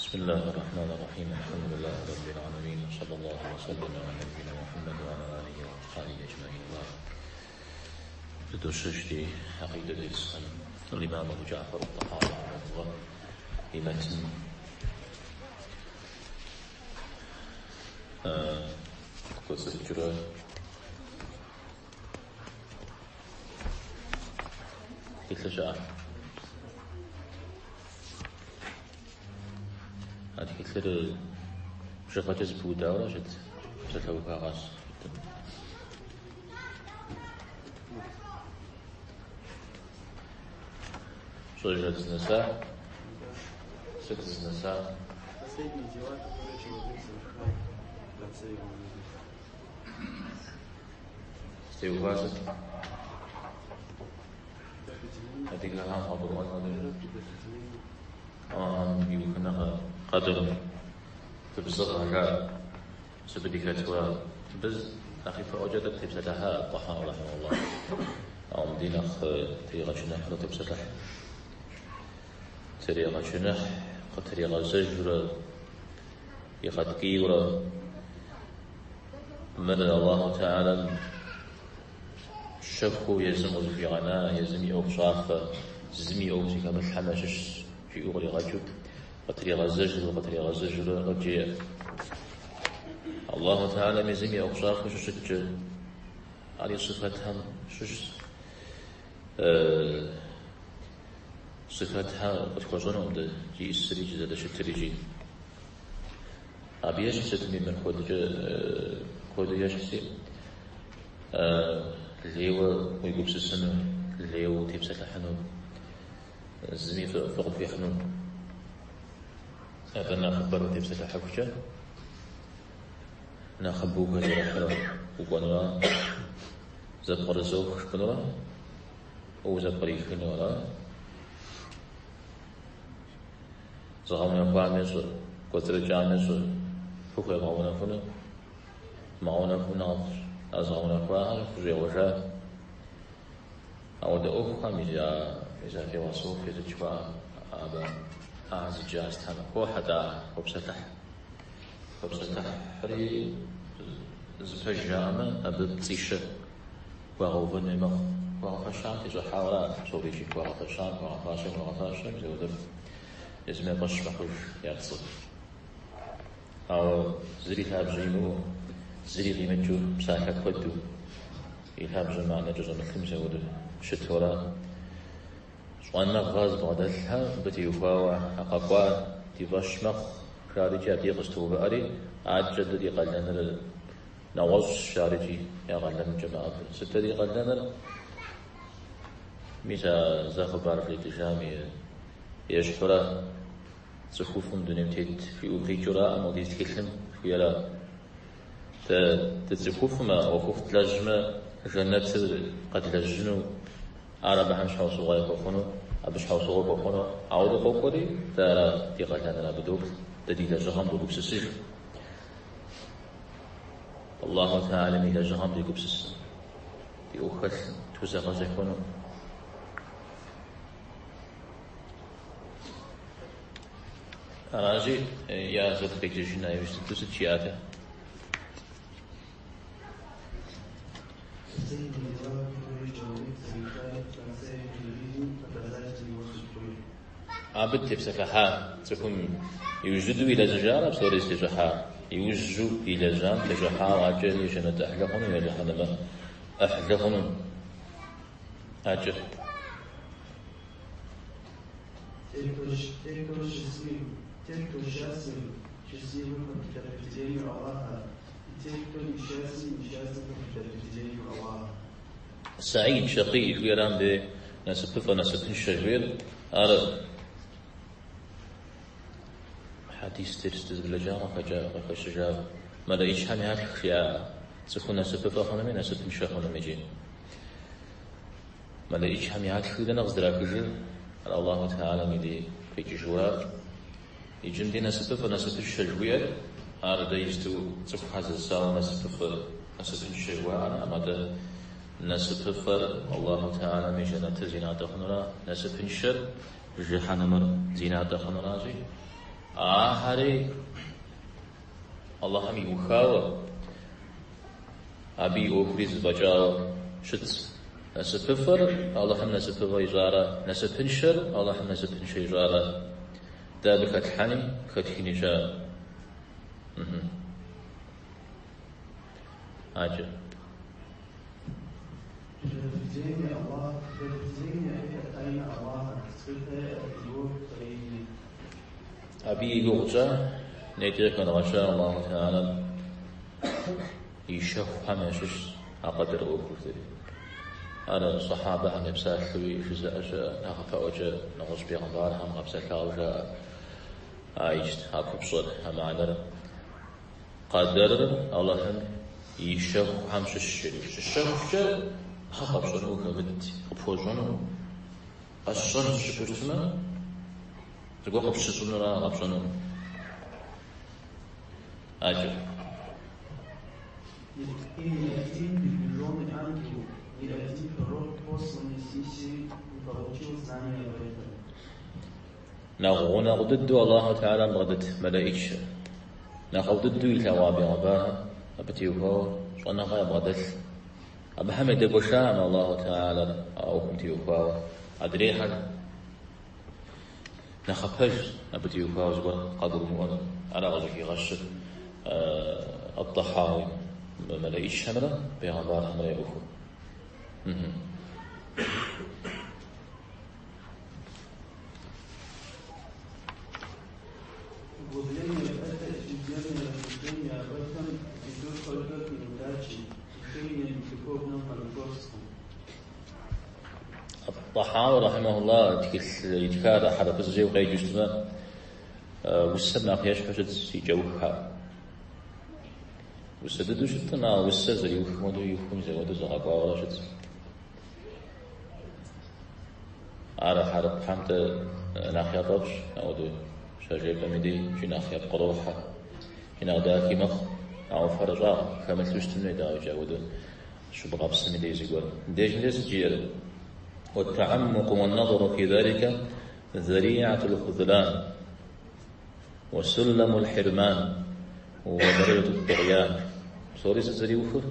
بسم الله الرحمن الرحيم الحمد لله رب العالمين وصلى الله وسلم على نبينا محمد وعلى آله وأصحابه أجمعين. Пыдощэж ди гьэкъидэ дерсхэм الإمام أبو جعفر الطحاوي رحمه الله и мэтным кӏуэцӏрыкӏыурэ тхылъыр щыӏэ. А тхылъыр бжыгъэкӏэ зэпыудауэрэ щыт псалъэуха къэс. Пщӏэжрэ дызнэса? Сыт дызнэса? Последние дела, которые человек совершал в конце его жизни. Зытеухуар сыт? Адыгэхэм къагурыӏуэн хуэдэу. Предопределение. Аллахьым и ухыныгъэ къэдырым губзыгъэ жаӏэ. Сыбы дыхэтуэ мыбы нэхъ ипэӏуэкӏэ тӏэкӏу тепсэлъыхьа Тӏэхьауи رحمه الله. Ауэ мыбдей нэхъ тригъэчыныхьурэ топсэлъыхь. Трегъэчыныхь, къытригъэзэжурэ, игъэткӏийурэ. Мыр Аллаху Тэхьэлам щэхуу езым къызыхуигъэна, езым и ӏуэхущӏафэ, зыми и ӏуэху зыхэмылъхэм ящыщщ, жиӏэу къригъэкӏыу, къытригъэзэжурэ, къытригъэзэжурэ къыджеӏэ. Аллаху Тэхьэлам езым и ӏуэхущӏафэу щыщыткӏэ, ар и сыфэтхэм щыщщ. Сыфэтхэр къытхуэщӏэнукъым дэ зиӏысыр икӏи зэрыщытыр икӏи. Абы ещхь сытми мыр куэдкӏэ куэду ещхьщи, лейуэ уегупсысыну, лейуэ утепсэлъыхьыну, зыми фӏы къыпхуихьыну. Абы нэхъыбэрэ утепсэлъыхьыхукӏэ, нэхъыбэу ухэзэрыхьурэ укӏуэнура, зэпкърызох жыпӏэнурэ, узэпкърихыну ара? Зыгъэунэхуам ещӏэ, кӏуэцӏрыкӏам ещӏэ, фыхуебгъэунэхуну, мыгъэунэхум нэхъыфӏщ. А зыгъэунэхуахэр хущӏегъуэжа. Ауэдэ ӏуэхухэм мис а философие сыт жыхуаӏэ абы ахэр зыджа сытхэм хохьэ-тӏэ ахэр, хопсэлъыхь. Хопсэлъыхьри зы пэж жаӏэмэ, абы пцӏищэ хуагъэувэн хуей мэхъу. Хуагъэфэщам тещӏыхьауэра псори икӏи хуагъэфэщам, хуагъэфащэм, хуагъэфащэм, мис апхуэдэр езым я фӏэщ мэхъуж я пцӏыр. Ауэ зыри лъабжьэ имыӏэу, зыри къимыкӏыу, псалъэ куэду и лъабжьэм мыхьэнэ кӏэщӏэмылъым мис апхуэдэу щытуэра. Щӏэныгъэ зыбгъэдэлъхэр мыбы теухуауэ а къэкӏуар ди фӏэщ мэхъу, жарикӏи абдей къызэтоувыӏэри, адэкӏэ дэ ди къалэныр нэгъуэщӏщ, жарикӏи я къалэнымкӏэ мэӏэбэ. Сыт дэ ди къалэныр? Мис а зэ хъыбар жетӏыжам ещхьурэ цӏыхуфӏым дунейм тет жиӏэу къикӏыураӏым модей тхылъым жиӏэра. Дэ дыцӏыхуфӏмэ, ӏуэхуфӏ длэжьмэ, жэнэтыр къэдлэжьыну, ар абыхэм щхьэусыгъуэ яхуэхъуну, абы щхьэусыгъуэ хуэхъуну, ауэдэу къокӏуэри, дэ ара ди къалэныр абы доплъ, дэ ди лэжьыгъэм догупсысыж. Аллаху Тэхьэлам и лэжьыгъэм дегупсысын, ди ӏуэху хэлъым, тхузэгъэзэхуэну. Аращи, я зэ дыкъеджэжын иужь дыдэу сыт жиӏатэ? Последние дела, которые человек совершает в конце жизни, показатели его судьбы. Абы тепсэлъыхьа цӏыхум иужь дыдэу илэжьыжара псори зытещӏыхьа? Иужьу илэжьам тещӏыхьауэ акӏэ е жэнэт ӏыхьлы хъуну е жыхьэнэмэ ӏыхьлы хъуну акӏэ. Те, кто счастлив, счастливы по предопределению Аллаха, и те, кто несчастен, несчастны по предопределению Аллаха. Саид шакъий жиӏэрам де насыпыфӏэ насыпыншэ жиӏэр ар хьэдис дерс дызэблэкӏам къыхэкӏа къыхэщыжа мэлэӏичхэм ятх жиӏа цӏыху насыпыфӏэ хъунуми насыпыншэ хъунуми икӏи. Мэлэӏичхэм ятхыр дэнэ къыздрахыжыр? Ар Аллаху Тэхьэлам и дей къикӏыжура? Иджы мыдей насыпыфӏэ, насыпыншэ жыхуиӏэр, ар дэ исту цӏыхухэр зэсауэ насыпыфӏэ, насыпыншэ жыхуаӏэраӏым, атӏэ насыпыфӏэр Аллаху Тэхьэлам и жэнэтыр зи натӏэ хъунура, насыпыншэр жыхьэнэмэр зи натӏэ хъунуращи. Ахэри Аллахьым иухауэ, абы и ӏуэхури зэфӏэкӏауэ щытщ. Насыпыфӏэр Аллахьым насыпыфӏэ ищӏарэ, насыпыншэр Аллахьым насыпыншэ ищӏарэ. Дэ абы хэтлъхьэни, хэтхыни щыӏэкъым. Адэкӏэ. Предопределение Аллаха, предопределение это тайна Аллаха, скрытая от Его творения. Абы и гугъу тщӏа, нетӏи къыхэдгъэща Аллаху Тэхьэлам и щэхухэм ящыщ а къэдэр ӏуэхур дэри. Ар сахьабэхэм я псалъэуи жызыӏэ щыӏэ, нэхъыпэӏуэкӏэ нэгъуэщӏ бегъымбархэм къапсэлъауэ жаӏэ. А ищт, а купщӏэр, а мыхьэнэр. Къэдэрыр Аллахьым и щэхухэм щыщ жери. Щыщэхукӏэ ар къэпщӏэну ухэмыт, къыпхуэщӏэну, къэсщӏэнщ жыпӏэу щытмэ, зыгуэр къыпщыщӏынура къэпщӏэну. Адэкӏэ. И ни один приближенный ангел, ни один пророк, посланный с миссией, не получил знания об этом. Нэхъ гъунэгъу дыдэу Аллаху Тэхьэлам бгъэдэт мэлэӏичыр. Нэхъыфӏ дыдэу илъэгъуа бегъымбархэм абы теухуауэ щӏэныгъэ ябгъэдэлъ. Абыхэм ядэгуэшакъым Аллаху Тэхьэлар а ӏуэхум теухуауэ. Адрейхэр нэхъыпэжщ абы теухуауэ зыгуэр къагурымыӏуэну. Ара къыщӏыхигъэщыр Ат-Тӏэхьауи мэлэӏичхэмрэ бегъымбархэмрэ я ӏуэхур. Углубление в это ежедневное размышление об этом ведут только к неудаче, лишениям и духовному банкротству. Ат-Тӏэхьауи рахьимахуллах тхылъ итхар хьэрыпыбзэкӏэ укъеджэу щытмэ, усэм нэхъ ещхьу щытщ и кӏэуххэр. Усэ дыдэу щыткъым, ауэ усэр зэриухым хуэдэу иухым зэуэдэу зэгъэкӏуауэрэ щытщ. Ар хьэрыпхэм-тӏэ нэхъ яфӏэфӏщ, ауэдэу щажепӏэм и дей икӏи нэхъ япкърохьэ, икӏи нэхъ дахи мэхъу, ауэ фэрыщӏагъ хэмылъу щытын хуей, дауикӏ, ауэдэу щыбгъэпсым и дей зыгуэр. Мыбдежым де сыт жиӏэр? Уэт-тэӏэммукъу уэн-нэзэру фи залика зэриӏатул хъузлан, уэ суллэмул хьирман, уэ дэрэджэтут тӏугъян. Псори сыт зэриухыр?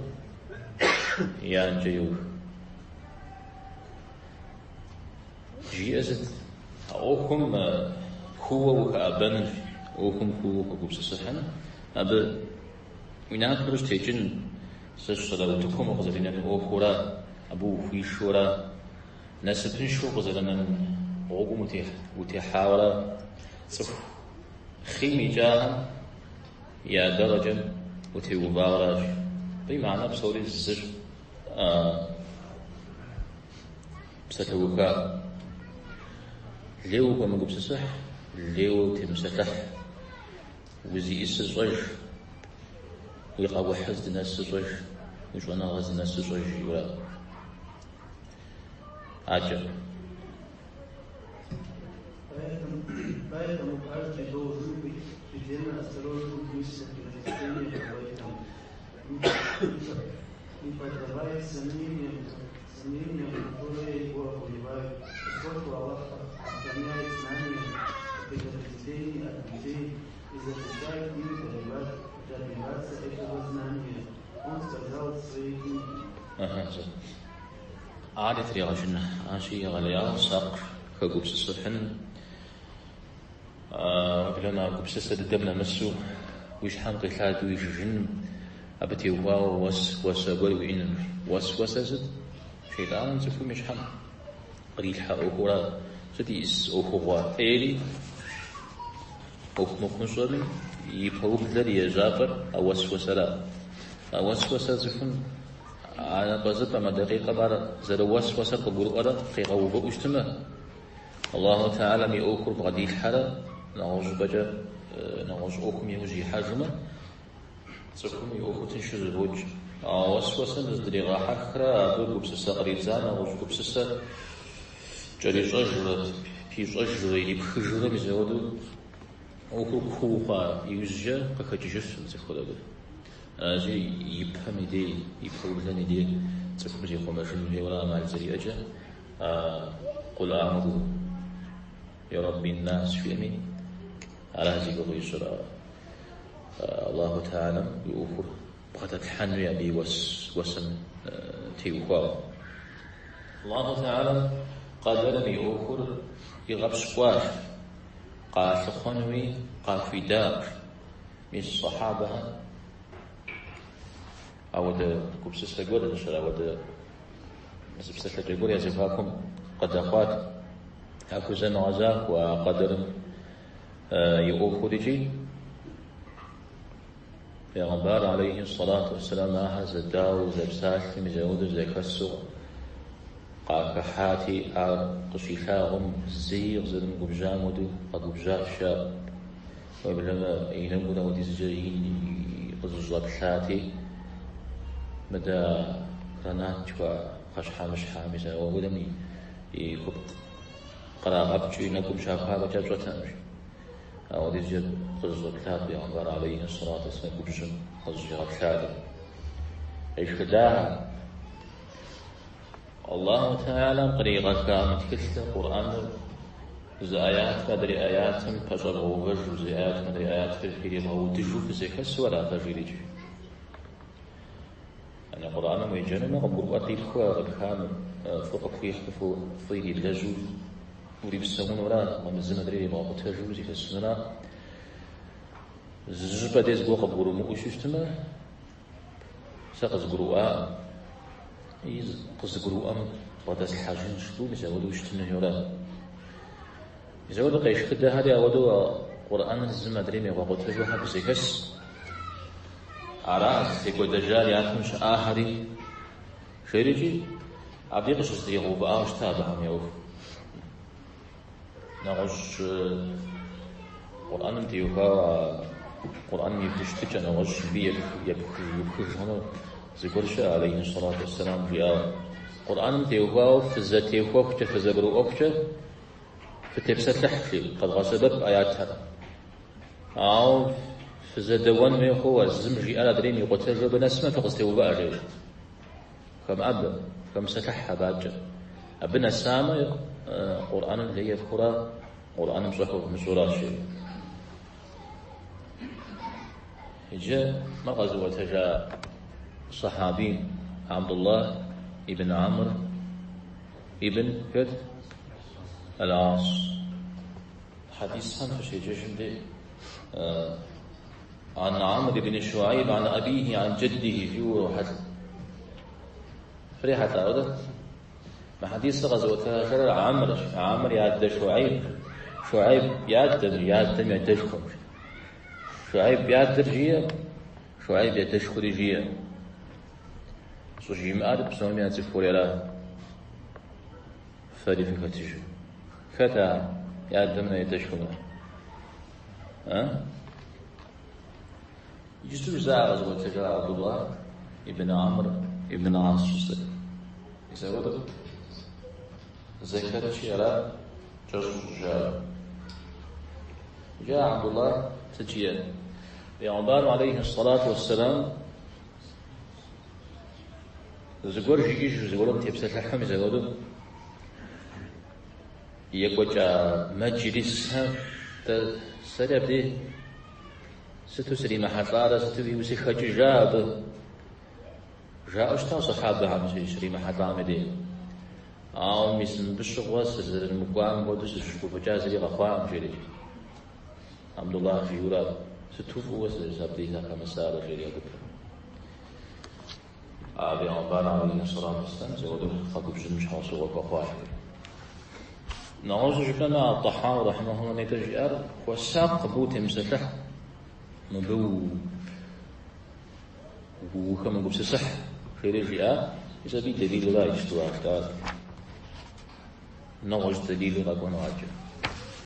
Янкӏэ иух. Жиӏэр сыт? А ӏуэхум кууэ ухэӏэбэныр, ӏуэхум кууэ ухэгупсысыхьын, абы уи напэр щытекӏын, сэ сщӏэрэ утыкум укъызэринэн ӏуэхура, абы ухуишэура, насыпыншэу укъызэрынэн гъуэгум утехьауэра, цӏыху хъийм икӏахэм я дэрэджэм утеувауэращ. Абы и мыхьэнэ псори зыщ. Псалъэуха. Лейуэ ухэмыгупсысыхь, лейуэ утемыпсэлъыхь. Узиӏысыр щӏэж, уи къэухьыр здынэсыр щӏэж, уи щӏэныгъэр здынэсыр щӏэж, жиӏэура. Адэкӏэ. Поэтому каждый должен быть предельно осторожен в мыслях и размышлениях об этом, не поддаваясь сомнениям, сомнениям, которые его овладевают, поскольку Аллах охраняет знания о предопределении от людей и запрещает им добиваться этого знания. Он сказал в своей книге. Ари тригъэчын ащи егъэлеяуэ сакъ хэгупсысыхьын, уеблэмэ а гупсысэ дыдэм нэмысу уи щхьэм къилъадэу ижыжын, абы теухуауэ уэсуэсэ гуэр уиӏэным. Уэсуэсэ сыт? Шейтӏаным цӏыхум и щхьэм кърилъхьэ ӏуэхура? Сыт иӏыс ӏуэхугъуэ ӏейри, ӏуэху мыхъумыщӏэми и пэублэр, и ежьапӏэр а уэсуэсэра? А уэсуэсэр цӏыхум А напӏэзыпӏэм, а дакъикъэм ар зэрыуэсуэсэр къыгурыӏуэрэ къигъэувыӏэу щытмэ, Аллаху Тэхьэлам и ӏуэхур бгъэдилъхьэрэ нэгъуэщӏыпӏэкӏэ нэгъуэщӏ ӏуэхум иужь ихьэжмэ, цӏыхум и ӏуэхур тыншу зэфӏокӏ. А уэсуэсэм зыдригъэхьэхрэ абы гупсысэ къридза нэгъуэщӏ гупсысэ кӏэрищӏэжурэ, пищӏэжурэ, ирипхыжурэ мис апхуэдэу ӏуэхур куу хъуа иужькӏэ къыхэкӏыжыфым цӏыхур абы. Аращи, и пэм и дей, и пэублэм и дей цӏыхум зихъумэжын хуейуэрэ ӏэмал зэриӏэкӏэ, а Къул аӏузу би роббин нас жиӏэми, Ара зи гугъу ищӏыр Аллаху Тэхьэлам и ӏуэхур бгъэдэплъхьэнуи абы и уэсым теухуауэ. Аллаху Тэхьэлам къэдэрым и ӏуэхур игъэпщкӏуащ, къалъыхъуэнуи къахуидащ. Мис сахьабэхэм ауэдэ гупсысэ гуэр зыщыр, ауэдэ зы псэлъэкӏэ гуэр я зэхуакум къыдэхъуат. Яхузэмыгъэзахуэ а къэдэрым и ӏуэхур икӏи Пегъэмбар алейхи сэлату уэсселам ахэр зэдауэу, зэпсалъэм мис ауэдэу зэхэсу къахыхьати, ар къыщилъагъум зэи къызэрымыгубжьам хуэдэу къэгубжьащ, жаӏэ. Уеблэмэ и нэгур ауэдизкӏэ ин къызэщӏэплъати, мыдэ гранат жыхуаӏэ пхъэщхьэмыщхьэ, мис ауэдэм и купкъ кърагъэпкӏыу и нэгум щахуа фӏэкӏа пщӏэтэкъым. Ауэдизкӏэ къызэщӏэплъат Пегъэмбар алейхи сэлату уэсселам губжьым къызэщӏигъэплъати. Къешхыдахэр. Аллаху Тэхьэлам къригъэха мы тхылъыр, Къурӏэныр, зы аятыр адрей аятым пэщӏэбгъэувэжу, зы аятым адрей аятыр ирибгъэудыжу фызэхэсу ара фэ жиӏэрикӏ. Яни Къурӏэным уеджэнумэ, къыбгурыӏуэр къипхыу а къипхам фӏы къыпхуихьу, фӏы ириблэжьу урипсэунура, мы зым адрейр ебгъэкъутэжу узэхэсынура? Зы щӏыпӏэ дей зыгуэр къыбгурымыӏуэу щытмэ, сэ къызгурыӏуакъым. И къызыгурыӏуэм бгъэдэслъхьэжынщ жыпӏэу мис ауэдэу щытын хуейуэра? Мис ауэдэу къешхыдэхэри ауэдэу Къурӏэныр зым адрейм ебгъэкъутэжу хьэ фызэхэс. Ара зытекӏуэдэжар япэм щыӏахэри жерикӏи, абдей къыщызэтригъэувыӏауэ щыта абыхэм я ӏуэху. Нэгъуэщӏ Къурӏэным теухуауэ а Къурӏэным и хущытыкӏэ нэгъуэщӏ мыбы епхыж хъуну зыгуэр щыӏэ, алейхи сэлату уэсселам жиӏауэ. Къурӏэным теухуауэ фызэтехуэхукӏэ, фызэгурыӏуэхукӏэ фытепсэлъыхь, жи, къэвгъэсэбэп аятхэр. Ауэ фызэдэуэн хуей хъууэ, зым жиӏэр адрейм икъутэжу абы нэсмэ, фыкъызэтеувыӏэ, жери. Хэмыӏэбэ, хэмыпсэлъыхь абакӏэ. Абы нэсамэ, Къурӏэным лей ефхыурэ, Къурӏэным пщӏэ хуэвмыщӏуращ, жери. Иджы мыр къэзыӏуэтэжа сахьаби Абдуллах ибн Амр ибн хэт? Аль-Ас. Хьэдисхэм фыщеджэжым де Ан Амр ибн Шуайб ан абихи ан джэддихи жиӏэу урохьэлӏэ. Фрихьэлӏа ауэдэ? Мы хьэдисыр къэзыӏуэтэжар Амрщ. Амр и адэ Шуайб. Шуайб и адэм, и адэм и адэшхуэм. Шуайб и адэр жиӏэ, Шуайб и адэшхуэри жиӏэ. Щӏыжимыӏэр псоми яцӏыхури ара. Фэри фыхэтыжу. Хэт а и адэмрэ и адэшхуэмрэ? А? Иджысту жысӏа къэзыӏуэтэжа Абдуллах ибн Амр ибн Ас жысӏэр. Мис апхуэдэу зэхэтщи ара кӏэщӏу щӏыжаӏэр. Иджы Абдуллах сыт жиӏэр? Пегъэмбарым алейхи сэлату уэсселам зыгуэр жиӏэжу, зыгуэрым тепсэлъыхьу мис апхуэдэу екӏуэкӏа мэджлисхэм дэ сэри абдей сыту сримыхьэлӏарэ, сыту сыхэкӏыжа абы? Жаӏэу щыта сахьабэхэм щримыхьэлӏам и дей. Ауэ мис мыбы щыгъуэ сызэрымыкӏуам хуэдэу сызыщыгуфӏыкӏа зыри къэхъуакъым, жери. Абдуллах жиӏэурэ, сыту фӏыуэ абдей сахэмысарэ, жери а гупым. А бегъымбар алейхи сэлату уэсселам апхуэдэу къэгубжьыным щхьэусыгъуэ хуэхъуащ. Нэгъуэщӏу жыпӏэмэ, ат-Тӏэхьауи рэхьимэхуллах нетӏэ жиӏар, хуэсакъ абы утемыпсэлъыхь, мыбы ухэмыгупсысыхь, жери жиӏа, мис абы и дэлилра иджысту ар. Нэгъуэщӏ дэлили къэкӏуэну адэкӏэ.